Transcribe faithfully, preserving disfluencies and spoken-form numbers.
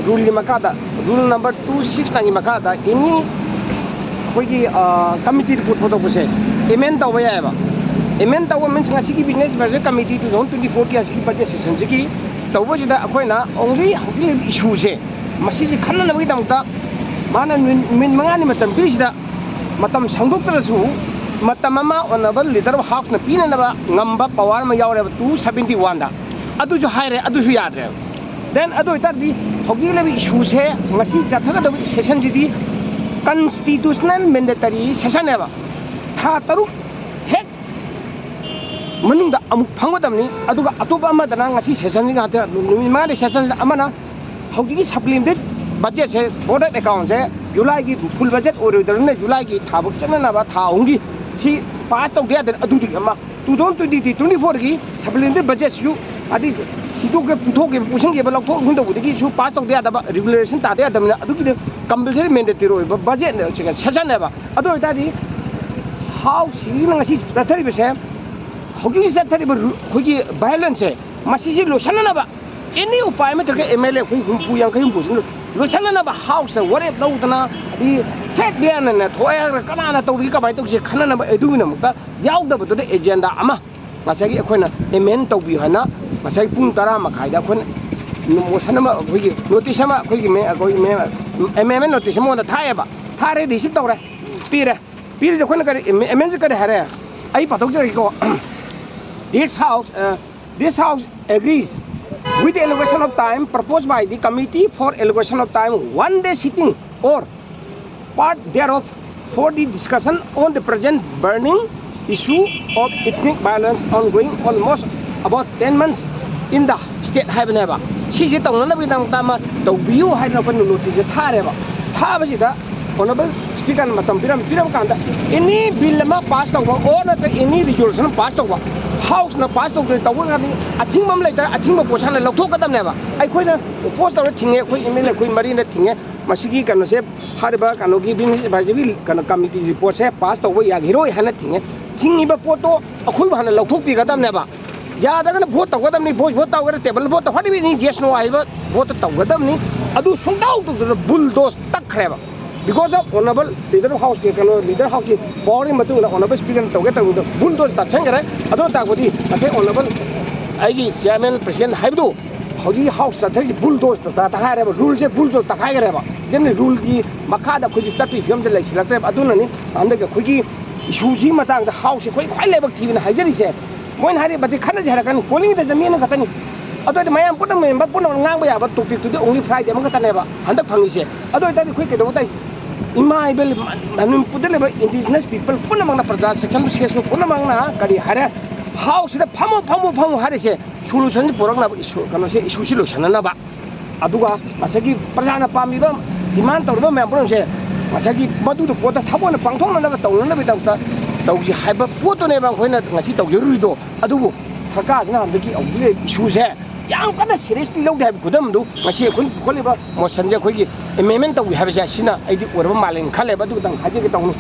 ꯔꯨꯜꯒꯤ ꯃꯈꯥꯗ, rule number two six ꯅꯥꯏꯟꯒꯤ ꯃꯈꯥꯗ ꯑꯦꯅꯤ ꯑꯩꯈꯣꯏꯒꯤ ꯀꯃꯤꯇꯤ ꯔꯤꯄꯣꯔꯠ ꯐꯣꯡꯗꯣꯛꯄꯁꯦ ꯑꯦꯃꯦꯟ ꯇꯧꯕ ꯌꯥꯏꯑꯕ꯫ ꯑꯦꯃꯦꯟ ꯇꯧꯕ ꯃꯤꯟꯁ ꯉꯁꯤꯒꯤ business budget committee two thousand twenty ꯐꯣꯔꯒꯤ ꯑꯁꯤꯒꯤ ꯕꯖꯦꯠ ꯁꯦꯁꯟꯁꯤꯒꯤ ꯇꯧꯕꯁꯤꯗ ꯑꯩꯈꯣꯏꯅ ꯑꯣꯡꯂꯤ ꯍꯧꯖꯤꯛ ꯂꯩꯔꯤꯕ ꯏꯁꯨꯁꯦ ꯃꯁꯤꯁꯦ ꯈꯟꯅꯅꯕꯒꯤꯗꯃꯛꯇ ꯃꯥꯅ ꯅꯨꯃꯤꯠ ꯅꯨꯃꯤꯠ ꯃꯉꯥꯅꯤ ꯃꯇꯝ ꯄꯤꯔꯤꯁꯤꯗ ꯃꯇꯝ ꯁꯪꯗꯣꯛꯇ꯭ꯔꯁꯨ ꯃꯇꯝ ꯑꯃ ꯑꯣꯅꯔꯦꯕꯜ ꯂꯤꯗꯔ ꯑꯣꯐ ꯍꯥꯎꯁꯅ ꯄꯤꯅꯅꯕ ꯉꯝꯕ ꯄꯋꯥꯔ ꯑꯃ ꯌꯥꯎꯔꯦꯕ ꯇꯨ ꯁꯕꯦꯟꯇꯤ ꯋꯥꯟꯗ꯫ ꯑꯗꯨꯁꯨ ꯍꯥꯏꯔꯦ, ꯑꯗꯨꯁꯨ ꯌꯥꯗ꯭ꯔꯦꯕ꯫ ꯗꯦꯟ ꯑꯗꯨ ꯑꯣꯏꯇꯥꯔꯗꯤ ꯍꯧꯖꯤꯛ ꯂꯩꯔꯤꯕ ꯏꯁꯨꯁꯦ ꯉꯁꯤ ꯆꯠꯊꯒꯗꯕ ꯁꯦꯁꯟꯁꯤꯗꯤ ꯀꯟꯁꯇꯤꯇ꯭ꯌꯨꯁꯅꯦꯜ ꯃꯦꯟꯗꯦꯇꯔꯤ ꯁꯦꯁꯟꯅꯦꯕ꯫ ꯊꯥ ꯇꯔꯨꯛ ꯍꯦꯛ ꯃꯅꯨꯡꯗ ꯑꯃꯨꯛ ꯐꯪꯒꯗꯕꯅꯤ꯫ ꯑꯗꯨꯒ ꯑꯇꯣꯞꯄ ꯑꯃꯗꯅ ꯉꯁꯤ ꯁꯦꯁꯟꯁꯤ ꯉꯥꯛꯇ ꯅꯨꯃꯤꯠ ꯃꯉꯥꯅꯤ ꯁꯦꯁꯟꯁꯤꯗ ꯑꯃꯅ ꯍꯧꯖꯤꯛꯀꯤ ꯁꯄ꯭ꯂꯤꯃꯦꯟꯇꯦꯠ ꯕꯖꯦꯠꯁꯦ ꯕꯣꯔꯗ ꯑꯦꯀꯥꯎꯟꯁꯦ ꯖꯨꯂꯥꯏꯒꯤ ꯐꯨꯜ ꯕꯖꯦꯠ ꯑꯣꯏꯔꯣꯏꯗꯕꯅꯤꯅ ꯖꯨꯂꯥꯏꯒꯤ ꯊꯥ ꯐꯥꯎ ꯆꯠꯅꯅꯕ ꯊꯥ ꯑꯍꯨꯝꯒꯤ ꯁꯤ ꯄꯥꯁ ꯇꯧꯗ ꯌꯥꯗꯦ꯫ ꯑꯗꯨꯗꯤ ꯑꯃ ꯇꯨ ꯊꯥꯎꯖꯟ ꯇ꯭ꯋꯦꯟꯇꯤ ꯇ꯭ꯋꯦꯟꯇꯤ ꯐꯣꯔꯒꯤ ꯁꯄ꯭ꯂꯤꯃꯦꯟꯇꯦꯠ ꯕꯖꯦꯠꯁꯤꯁꯨ ꯑꯗꯩ ꯁꯤꯗꯣꯛꯀꯦ ꯄꯨꯊꯣꯛꯀꯦ ꯄꯨꯁꯤꯟꯒꯦꯕ ꯂꯧꯊꯣꯛ ꯂꯧꯁꯤꯟ ꯇꯧꯕꯗꯒꯤꯁꯨ ꯄꯥꯁ ꯇꯧꯗ ꯌꯥꯗꯕ ꯔꯤꯒꯨꯂꯦꯁꯟ ꯇꯥꯗ ꯌꯥꯗꯕꯅꯤꯅ ꯑꯗꯨꯒꯤꯗꯤ ꯀꯝꯄꯜꯁꯔꯤ ꯃꯦꯟꯗꯦꯇꯔꯤ ꯑꯣꯏꯕ ꯕꯖꯦꯠ ꯁꯦꯁꯟꯅꯦꯕ꯫ ꯑꯗꯨ ꯑꯣꯏꯇꯥꯔꯗꯤ ꯍꯥꯎꯁꯁꯤꯒꯤꯅ ꯉꯁꯤ ꯆꯠꯊꯔꯤꯕꯁꯦ ꯍꯧꯖꯤꯛ ꯆꯠꯊꯔꯤꯕ ꯔꯨ- ꯑꯩꯈꯣꯏꯒꯤ ꯚꯥꯏꯑꯣꯂꯦꯟꯁꯁꯦ ꯃꯁꯤꯁꯤ ꯂꯣꯏꯁꯤꯟꯅꯅꯕ ꯑꯦꯅꯤ ꯎꯄꯥꯏ ꯑꯃ ꯅꯠꯇ꯭ꯔꯒ ꯑꯦꯝ ꯑꯦꯜ ꯑꯦ ꯑꯩꯈꯣꯏ ꯍꯨꯝꯐꯨ ꯌꯥꯡꯈꯩ ꯍꯨꯝꯐꯨꯁꯤꯅ ꯂꯣꯏꯁꯤꯟꯅꯅꯕ ꯍꯥꯎꯁꯇ ꯋꯥꯔꯦꯞ ꯂꯧꯗꯅ ꯑꯗꯒꯤ ꯊ꯭ꯔꯦꯠ ꯕꯦꯟ ꯑꯅ ꯊꯣꯛꯑꯦ ꯍꯥꯏꯔꯒ ꯀꯅꯥꯅ ꯇꯧꯔꯤ ꯀꯃꯥꯏꯅ ꯇꯧꯁꯤ ꯈꯟꯅꯅꯕ ꯑꯗꯨꯒꯤꯗꯃꯛꯇ ꯌꯥꯎꯗꯕꯗꯨꯗ ꯑꯦꯖꯦꯟꯗꯥ ꯑꯃ ꯉꯁꯥꯏꯒꯤ ꯑꯩꯈꯣꯏꯅ ꯑꯦꯃꯦꯟ ꯇꯧꯕꯤꯌꯨ ꯍꯥꯏꯅ ꯉꯁꯥꯏ ꯄꯨꯡ ꯇꯔꯥ ꯃꯈꯥꯏꯗ ꯑꯩꯈꯣꯏꯅ ꯃꯣꯁꯟ ꯑꯃ ꯑꯩꯈꯣꯏꯒꯤ ꯅꯣꯇꯤꯁ ꯑꯃ ꯑꯩꯈꯣꯏꯒꯤ ꯃꯦ- ꯑꯩꯈꯣꯏꯒꯤ ꯑꯦꯝ ꯑꯦꯝ ꯑꯦꯟ ꯅꯣꯇꯤꯁ ꯑꯃ ꯑꯣꯏꯅ ꯊꯥꯏꯑꯕ꯫ ꯊꯥꯔꯦ, ꯔꯤꯁꯤꯞ ꯇꯧꯔꯦ, ꯄꯤꯔꯦ꯫ ꯄꯤꯔꯤꯁꯦ ꯑꯩꯈꯣꯏꯅ ꯀꯔꯤ ꯑꯦꯃꯦꯟꯁꯦ ꯀꯔꯤ ꯍꯥꯏꯔꯦ? ꯑꯩ ꯄꯥꯊꯣꯛꯆꯔꯒꯦꯀꯣ꯫ This house, uh, this house agrees with the allocation of time proposed by the committee for allocation of time one day sitting or part thereof for the discussion on the present burning issue of ethnic violence ongoing almost about ten months in the state ꯍꯥꯏꯕꯅꯦꯕ꯫ ꯁꯤꯁꯦ ꯇꯧꯅꯅꯕꯒꯤꯗꯃꯛꯇ ꯑꯃ ꯇꯧꯕꯤꯌꯨ ꯍꯥꯏꯗꯅ ꯑꯩꯈꯣꯏꯅ ꯅꯣꯇꯤꯁꯁꯦ ꯊꯥꯔꯦꯕ꯫ ꯊꯥꯕꯁꯤꯗ honourable ꯁ꯭ꯄꯤꯀꯔꯅ ꯃꯇꯝ ꯄꯤꯔꯝ ꯄꯤꯔꯝ ꯀꯥꯟꯗ ꯑꯦꯅꯤ bill ꯑꯃ pass ꯇꯧꯕ ꯑꯣꯔ ꯅꯠꯇ꯭ꯔꯒ ꯑꯦꯅꯤ ꯔꯤꯖꯣꯂꯨꯁꯟ ꯑꯃ ꯄꯥꯁ ꯇꯧꯕ ꯍꯥꯎꯁꯅ ꯄꯥꯁ ꯇꯧꯗꯣꯏ ꯇꯧꯔꯒꯗꯤ ꯑꯊꯤꯡꯕ ꯑꯃ ꯂꯩꯇꯥꯔꯦ꯫ ꯑꯊꯤꯡꯕ ꯄꯣꯠꯁꯛꯅ ꯂꯧꯊꯣꯛꯀꯗꯕꯅꯦꯕ꯫ ꯑꯩꯈꯣꯏꯅ ꯑꯣꯄꯣꯁ ꯇꯧꯔ ꯊꯤꯡꯉꯦ, ꯑꯩꯈꯣꯏ ꯑꯦꯝ ꯑꯦꯜ ꯑꯦ ꯑꯩꯈꯣꯏ ꯃꯔꯤꯅ ꯊꯤꯡꯉꯦ꯫ ꯃꯁꯤꯒꯤ ꯀꯩꯅꯣꯁꯦ ꯍꯥꯏꯔꯤꯕ ꯀꯩꯅꯣꯒꯤ ꯕꯤꯖꯤꯅꯦꯁ ꯑꯦꯗꯚꯥꯏꯖꯔꯤ ꯀꯩꯅꯣ ꯀꯃꯤꯇꯤ ꯔꯤꯄꯣꯔꯠꯁꯦ ꯄꯥꯁ ꯇꯧꯕ ꯌꯥꯈꯤꯔꯣꯏ ꯍꯥꯏꯅ ꯊꯤꯡꯉꯦ꯫ ꯊꯤꯡꯉꯤꯕ ꯄꯣꯠꯇꯣ ꯑꯩꯈꯣꯏꯕꯨ ꯍꯥꯟꯅ ꯂꯧꯊꯣꯛꯄꯤꯒꯗꯕꯅꯦꯕ꯫ ꯌꯥꯗ꯭ꯔꯒꯅ ꯚꯣꯠ ꯇꯧꯒꯗꯕꯅꯤ, ꯚꯣꯏꯁ ꯚꯣꯠ ꯇꯧꯒꯦꯔꯥ, ꯇꯦꯕꯜ ꯚꯣꯠ ꯇꯧ, ꯍꯥꯏꯔꯤꯕꯅꯤ, ꯌꯦꯁ ꯅꯣ ꯍꯥꯏꯕ ꯚꯣꯠꯇ ꯇꯧꯒꯗꯕꯅꯤ꯫ ꯑꯗꯨ ꯁꯨꯡꯇꯧ ꯇꯧꯗꯅ ꯕꯨꯜꯗꯣꯁ ꯇꯛꯈ꯭ꯔꯦꯕ꯫ Because of honorable leader of house ꯀꯤ, ꯀꯩꯅꯣ, leader house ꯀꯤ power ꯒꯤ ꯃꯇꯨꯡ ꯏꯟꯅ honorable speaker ꯅ ꯇꯧꯒꯦ ꯇꯧꯕꯗꯣ ꯕꯨꯜꯗꯣꯁ ꯇꯛꯁꯟꯈ꯭ꯔꯦ꯫ ꯑꯗꯨ ꯇꯥꯛꯄꯗꯤ ꯉꯁꯥꯏ honorable ꯑꯩꯒꯤ chairman president ꯍꯥꯏꯕꯗꯨ ꯍꯧꯖꯤꯛ house ꯆꯠꯊꯔꯤꯁꯤ ꯕꯨꯜꯗꯣꯁ ꯇꯛꯈꯥꯏꯔꯦꯕ, rule ꯁꯦ ꯕꯨꯜꯗꯣꯁ ꯇꯛꯈꯥꯏꯈ꯭ꯔꯦꯕ꯫ ꯑꯗꯨꯅ rule ꯒꯤ ꯃꯈꯥꯗ ꯑꯩꯈꯣꯏꯁꯤ ꯆꯠꯄꯒꯤ ꯐꯤꯕꯝꯗ ꯂꯩꯁꯤꯜꯂꯛꯇ꯭ꯔꯦꯕ꯫ ꯑꯗꯨꯅꯅꯤ ꯍꯟꯗꯛ ꯑꯩꯈꯣꯏꯒꯤ issue ꯁꯤꯒꯤ ꯃꯇꯥꯡꯗ house ꯁꯦ ꯑꯩꯈꯣꯏ ꯈ꯭ꯋꯥꯏ ꯂꯥꯏꯕꯛ ꯊꯤꯕꯅ ꯍꯥꯏꯖꯔꯤꯁꯦ꯫ ꯃꯣꯏꯅ ꯍꯥꯏꯔꯤ ꯃꯇꯤꯛ ꯈꯠꯅꯁꯦ ꯍꯥꯏꯔꯛꯀꯅꯤ, polling ꯗ ꯆꯠꯃꯤ ꯑꯃꯈꯛꯇꯅꯤ꯫ ꯑꯗꯨ ꯑꯣꯏꯔꯗꯤ ꯃꯌꯥꯝ ꯄꯨꯝꯅꯃꯛ, member ꯄꯨꯝꯅꯃꯛ ꯉꯥꯡꯕ ꯌꯥꯕ topic ꯇꯨꯗꯤ only Friday ꯑꯃꯈꯛꯇꯅꯦꯕ ꯍꯟꯗꯛ ꯐꯪꯉꯤꯁꯦ꯫ ꯑꯗꯨ ꯑꯣꯏꯇꯥꯔꯗꯤ ꯑꯩꯈꯣꯏ ꯀꯩꯗꯧꯕ ꯇꯥꯏ? ꯏꯃꯥ ꯏꯕꯦꯜ ꯃꯅꯤꯄꯨꯔꯗ ꯂꯩꯕ indigenous people ꯄꯨꯝꯅꯃꯛꯅ, ꯄ꯭ꯔꯖꯥ section ꯁꯦꯁꯨ ꯄꯨꯝꯅꯃꯛꯅ ꯀꯔꯤ ꯍꯥꯏꯔꯦ? House ꯁꯤꯗ ꯐꯝꯃꯨ, ꯐꯝꯃꯨ, ꯐꯝꯃꯨ ꯍꯥꯏꯔꯤꯁꯦ solution ꯁꯤ ꯄꯨꯔꯛꯅꯕ, issue, ꯀꯩꯅꯣꯁꯦ, issue ꯁꯤ ꯂꯣꯏꯁꯤꯟꯅꯅꯕ꯫ ꯑꯗꯨꯒ ꯉꯁꯥꯏꯒꯤ ꯄ꯭ꯔꯖꯥꯅ ꯄꯥꯝꯃꯤꯕ, demand ꯇꯧꯔꯤꯕ ꯃꯌꯥꯝ ꯄꯨꯝꯅꯃꯛꯁꯦ ꯉꯁꯥꯏꯒꯤ ꯃꯗꯨꯗ ꯄꯣꯠꯇ ꯊꯕꯛ ꯑꯣꯏꯅ ꯄꯥꯡꯊꯣꯛꯅꯅꯕ ꯇꯧꯅꯅꯕꯒꯤꯗꯃꯛꯇ ꯇꯧꯁꯤ ꯍꯥꯏꯕ ꯄꯣꯠꯇꯨꯅꯦꯕ ꯑꯩꯈꯣꯏꯅ ꯉꯁꯤ ꯇꯧꯖꯔꯨꯔꯤꯗꯣ꯫ ꯑꯗꯨꯕꯨ ꯁꯔꯀꯥꯔꯁꯤꯅ ꯍꯟꯗꯛꯀꯤ ꯍꯧꯖꯤꯛ ꯂꯩꯔꯤꯕ issue ꯁꯦ ꯌꯥꯝ ꯀꯟꯅ seriously ꯂꯧꯗꯦ ꯍꯥꯏꯕ ꯈꯨꯗꯝꯗꯨ ꯉꯁꯤ ꯑꯩꯈꯣꯏꯅ ꯄꯨꯈꯠꯂꯤꯕ motion ꯁꯦ ꯑꯩꯈꯣꯏꯒꯤ amendment ꯇꯧꯏ ꯍꯥꯏꯕꯁꯦ ꯁꯤꯅ ꯑꯩꯗꯤ ꯑꯣꯏꯔꯕ ꯃꯥꯜꯂꯦꯅ ꯈꯜꯂꯦꯕ꯫ ꯑꯗꯨ ꯈꯛꯇꯪ ꯍꯥꯏꯖꯒꯦ ꯇꯧꯅꯤ꯫